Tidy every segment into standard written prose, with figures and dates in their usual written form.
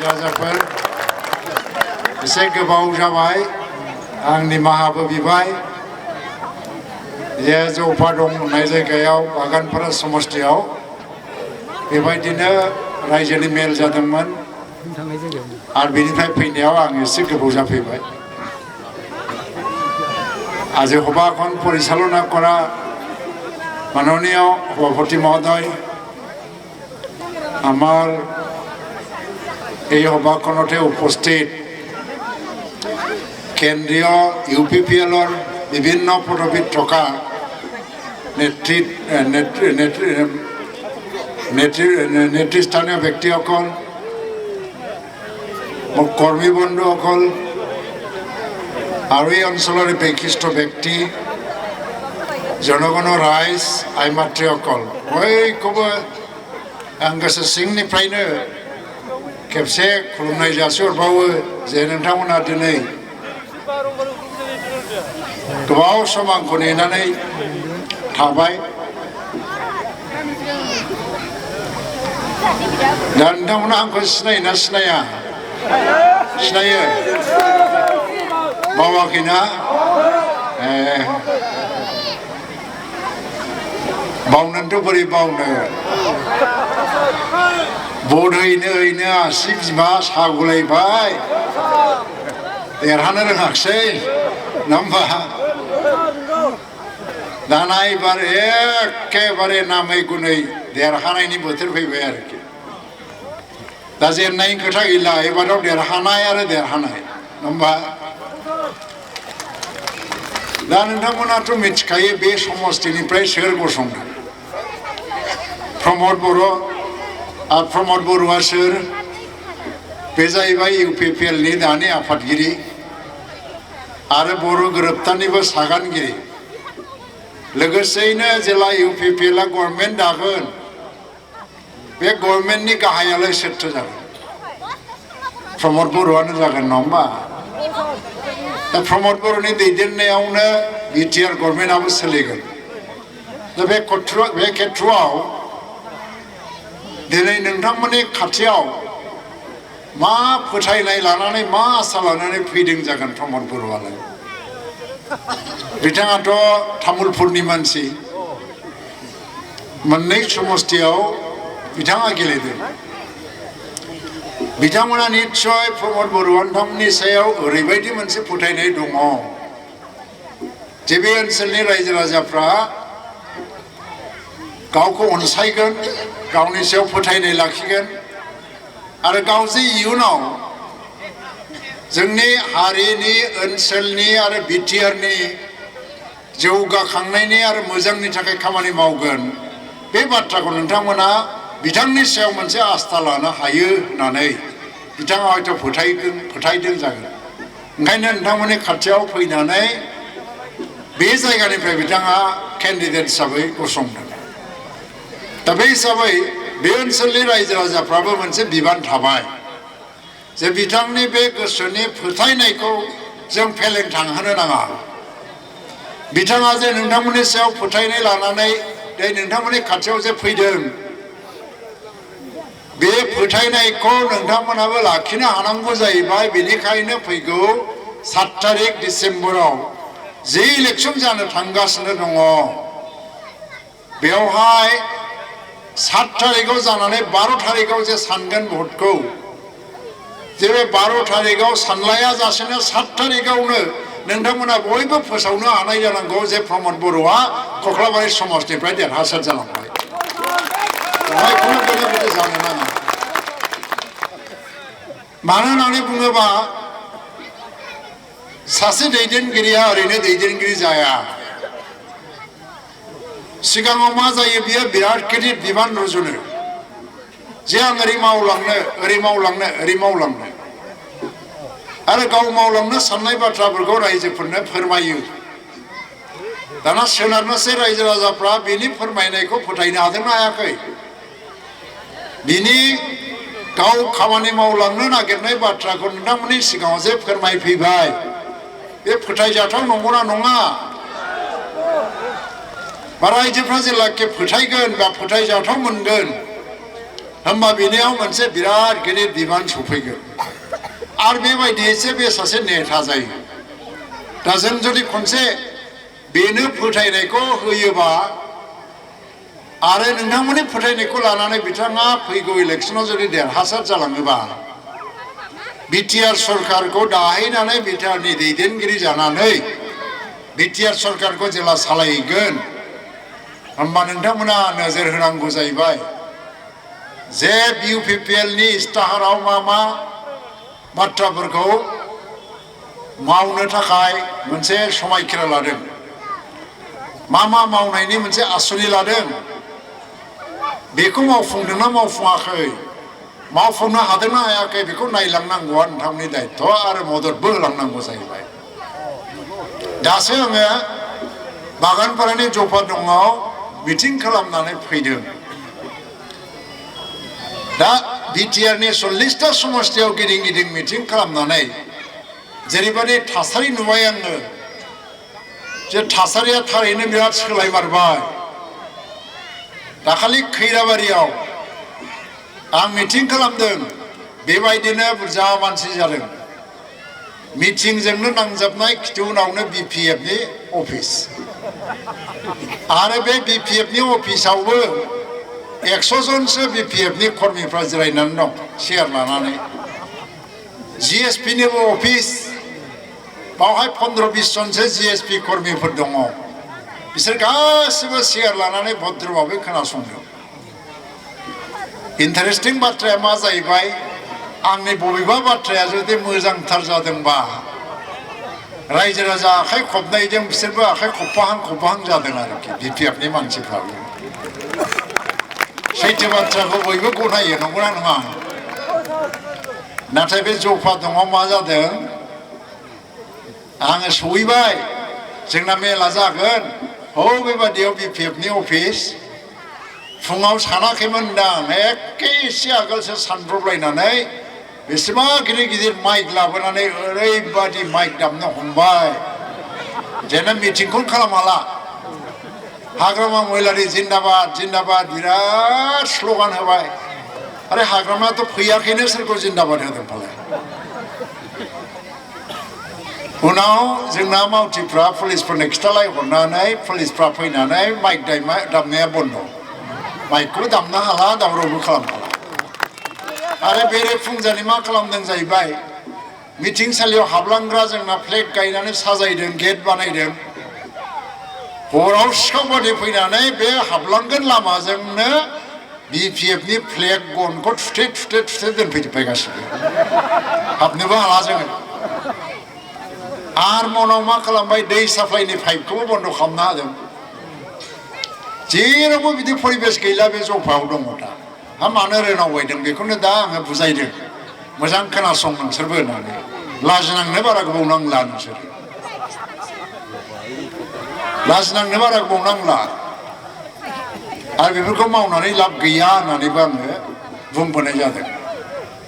राजाफोर एसे गोबाव जाबाय आं निमाहाबो बिबाय जे जौफा दं होननाय जायगायाव बागानपारा समस्थियाव बेबायदिनो रायजोनि मेल जादोंमोन आरो बेनिफ्राय फैनायाव आं एसे गोबाव जाफैबाय आज সভাখন পৰিচালনা কৰা মাননীয় সভাপতি মহোদয় আমার এই সভাখনতে উপস্থিত কেন্দ্রীয় ইউপিপিএলৰ বিভিন্ন পদবীত থকা নেতৃস্থানীয় ব্যক্তিসকল মোৰ কৰ্মী বন্ধুসকল আৰু এই অঞ্চলৰ বিশিষ্ট ব্যক্তি জনগণৰ ৰাইজ আই মাতৃসকল বয়खौबो आं गोसो सिंनिफ्रायनो खेबसे खुलुमनाय जासिहरबावो जे नोंथांमोना दिनै गोबाव सम आंखौ नेनानै थाबाय दा नोंथांमोना आंखौ सिनायोना सिनाया सिनायो बावाखैना बावनोथ' बोरै बावनो भट हैनो आसि बिमा सागुलायबाय देरहानो रोङाखिसै नङा होमबा दाना एबार एखेबारे नामै गुनै देरहानायनि बोथोर फैबाय आरोखि दा जेननायनि खोथा गैला एबाराव देरहानाय आरो देरहानाय नङा होमबा दा नोंथांमोनाथ' मिथिखायो बे समस्थिनिफ्राय सोर गसंदों प्रमद बर' आरो प्रमद बर'आ सोर बे जाहैबाय इउपिपिएलनि दानि आफादगिरि आरो बर' गोरोबथानिबो सागानगिरि लोगोसेयैनो जेला इउपिपिएलआ गभर्नमेन्ट दागोन बे गभर्नमेन्टनि गाहायालाय सोरथो जागोन प्रमद बर'आनो जागोन नङा होमबा दा प्रमद बर'नि दैदेननायावनो बिटिआर गभर्नमेन्टआबो सोलिगोन दा बे खेथ्रआव दिनै नोंथांमोननि खाथियाव मा फोथायनाय लानानै मा आसा लानानै फैदों जागोन प्रमद बर'आलाय बिथाङाथ' तामुलपुरनि मानसि मोननै समस्थियाव बिथाङा गेलेदों बिथांमोना निश्चय प्रमद बर'आ नोंथांमोननि सायाव ओरैबायदि मोनसे फोथायनाय दङ जे बे ओनसोलनि रायजो राजाफ्रा गावखौ अनसायगोन गावनि सायाव फोथायनाय लाखिगोन आरो गाव जे इयुनाव जोंनि हारिनि ओनसोलनि आरो बिटिआरनि जौगाखांनायनि आरो मोजांनि थाखाय खामानि मावगोन बे बाथ्राखौ नोंथांमोना बिथांनि सायाव मोनसे आस्था लानो हायो होननानै बिथाङा हयथ' फोथायदों जागोन ओंखायनो नोंथांमोननि खाथियाव फैनानै बे जायगानिफ्राय बिथाङा केन्डिडेट हिसाबै गसंदों दा बे हिसाबै बे ओनसोलनि रायजो राजाफ्राबो मोनसे बिबान थाबाय जे बिथांनि बे गोसोनि फोथायनायखौ जों फेलें थांहोनो नाङा बिथाङा जे नोंथांमोननि सायाव फोथायनाय लानानै दे नोंथांमोननि खाथियाव जे फैदों बे फोथायनायखौ नोंथांमोनाबो लाखिनो हानांगौ जाहैबाय बेनिखायनो फैगौ 7 तारिख डिसेम्बराव जे इलेक्सन जानो थांगासिनो दङ बेवहाय 7 तारिखआव जानानै 12 तारिखआव जे सानगोन भटखौ जे बे 12 तारिखआव सानलाया जासेनो 7 तारिखआवनो नोंथांमोना बयबो फोसावनो हानाय जानांगौ जे प्रमद बर'आ कख्लाबारि समस्थिनिफ्राय देरहासार जालांबाय बेवहाय खुनु गोनो गोथो जानो नाङा मानो होननानै बुङोबा सासे दैदेनगिरिया ओरैनो दैदेनगिरि जाया सिगाङाव मा जायो बियो बिराद गिदिर बिबान रुजुनो जे आं ओरै मावलांनो आरो गाव मावलांनो साननाय बाथ्राफोरखौ रायजोफोरनो फोरमायो दाना सोनारनोसै रायजो राजाफ्रा बिनि फोरमायनायखौ फोथायनो हादोंना हायाखै बिनि गाव खामानि मावलांनो नागिरनाय बाथ्राखौ नोंथांमोननि सिगाङाव जे फोरमायफैबाय बे फोथायजाथाव नंगौना नङा बा रायजोफ्रा जेब्लाखि फोथायगोन बा फोथायजाथाव मोनगोन होमबा बेनियाव मोनसे बिराद गिदिर बिबान सफैगोन आरो बेबायदियैसो बे सासे नेता जायो दा जों जुदि खनसे बेनो फोथायनायखौ होयोबा आरो नोंथांमोननि फोथायनायखौ लानानै बिथाङा फैगौ इलेक्सनाव जुदि देरहासार जालाङोबा बिटिआर सरकारखौ दाहैनानै बिटिआरनि दैदेनगिरि जानानै बिटिआर सरकारखौ जेला सालायगोन होमबा नोंथांमोना नोजोर होनांगौ जाहैबाय जे बिइउपिपिएलनि इस्ताहाराव मा बाथ्राफोरखौ मावनो थाखाय मोनसे समायखिरा लादों मा मावनायनि मोनसे आसनि लादों बेखौ मावफुंदोंना मावफुङाखै मावफुंनो हादोंना हायाखै बेखौ नायलांनांगौआ नोंथांनि दायित्व आरो मददबो होलांनांगौ जाहैबाय दासो आङो बागानपारानि जफादङाव मिटिं खालामनानै फैदों दा बिटिआरनि 40टा समस्तियाव गिदिं मिटिं खालामनानै जेरैबायदि थासारि नुबाय आङो जे थासारिया थारैनो बिराद सोलायमारबाय दाखालि खैराबारियाव आं मिटिं खालामदों बेबायदिनो बुरजा मानसि जादों मिटिंजोंनो नांजाबनाय खिथुउनावनो बिपिएफनि अफिस आरो बे बिपिएफनि अफिसावबो 100 जनसो बिपिएफनि कर्मिफ्रा जिरायनानै दं चेयार लानानै जिएसपिनिबो अफिस बावहाय 15-20 जनसो जिएसपि कर्मिफोर दङ बिसोर गासिबो चेयार लानानै भद्रभाबै खोनासंदों इन्टारेस्टिं बाथ्राया मा जाहैबाय आंनि बबेबा बाथ्राया जुदि मोजांथार जादोंबा रायजो राजा आखाइ खबनायजों बिसोरबो आखाइ खबफाहां जादों आरोखि बिपिएफनि मानसिफ्राबो सैथो बाथ्राखौ बयबो गनायो नंगौना नङा नाथाय बे जफादङाव मा जादों आङो सहैबाय जोंना मेला जागोन बेबादियाव बिपिएफनि अफिस फुङाव सानाखैमोन दां एखे एसे आगोलसो सानब्रबलायनानै बेसेबा गिदिर माइक लाबोनानै ओरैबादि माइक दामनो हमबाय जेन मिटिंखौनो खालामाला हाग्रामा महिलारि जिन्दाबाद जिन्दाबाद बिराद स्लगान होबाय आरे हाग्रामायाथ' फैयाखैनो सोरखौ जिन्दाबाद होदों फालाय उनाव जोंना मावथिफ्रा पुलिसफोरनो खिथालायहरनानै पुलिसफ्रा फैनानै माइक दामनाया बन्द माइकखौ दामनो हाला दावरावबो खालामनो हाला आरो बेरेफुंजानि मा खालामदों जाहैबाय मिटिंसालियाव हाबलांग्रा जोंना फ्लेग गायनानै साजायदों गेट बानायदों हराव सिखाव बादि फैनानै बे हाबलांगोन लामाजोंनो बिपिएफनि फ्लेग गनखौ थुथे दोनफैजोब्बाय गासिबो हाबनोबो हाला जोङो आरो मनाव मा खालामबाय दै साप्लाइनि पाइपखौबो बन्द खालामना होदों जेरावबो बिदि परिबेस गैला बे जफायाव दङ दा मानो रोनावबायदों बेखौनो दा आङो बुजायदों मोजां खोनासं नोंसोरबो होननानै लाजिनांनो बारा गोबाव नांला नोंसोर लाजिनांनो बारा गोबाव नांला आरो बेफोरखौ मावनानै लाब गैया होननानैबो आङो बुंबोनाय जादों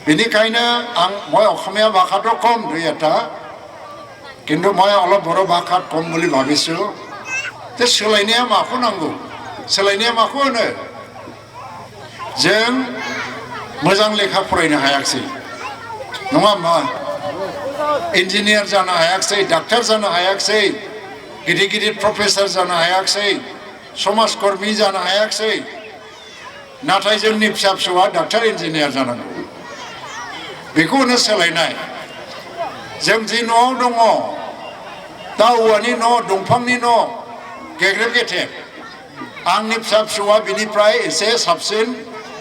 बेनिखायनो आं মই অসমীয়া ভাষাটো কম দুই এটা কিন্তু মই অলপ বড় ভাষাত কম বুলি ভাবিছো যে सोलायनाया माखौ नांगौ सोलायनाया माखौ होनो जों मोजां लेखा फरायनो हायाखिसै नङा होमबा इन्जिनियार जानो हायाखिसै डाक्टार जानो हायाखिसै गिदिर प्रफेसर जानो हायाखिसै समाजकर्मी जानो हायाखिसै नाथाय जोंनि फिसा फिसौआ डाक्टार इन्जिनियार जानांगौ बेखौ होनो सोलायनाय जों जि न'आव दङ दा औवानि न' दंफांनि न' गेग्रेब गेथेब आंनि फिसा फिसौआ बिनिफ्राय एसे साबसिन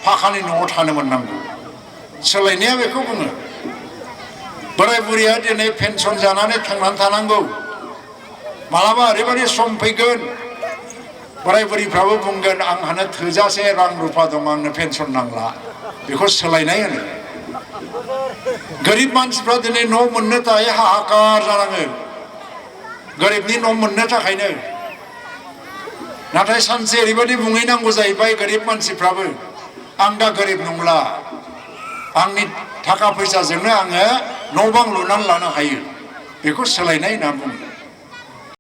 फाखानि न'आव थानो मोननांगौ सोलायनाया बेखौ बुङो बोराय बुरिया दिनै पेन्सन जानानै थांनानै थानांगौ मालाबा ओरैबायदि सम फैगोन बोराय बुरिफ्राबो बुंगोन आंहानो थोजासे रां रुफा दं आंनो पेन्सन नांला बेखौ सोलायनाय होनो गोरिब मानसिफ्रा दिनै न' मोननो थाखाय हाहाकार जानाङो गोरिबनि न' मोननो थाखायनो नाथाय सानसे ओरैबायदि बुंहैनांगौ जाहैबाय गोरिब मानसिफ्राबो आं दा गोरिब नंला आंनि थाखा फैसाजोंनो आङो न' बां लुनानै लानो हायो बेखौ सोलायनाय होनना बुङो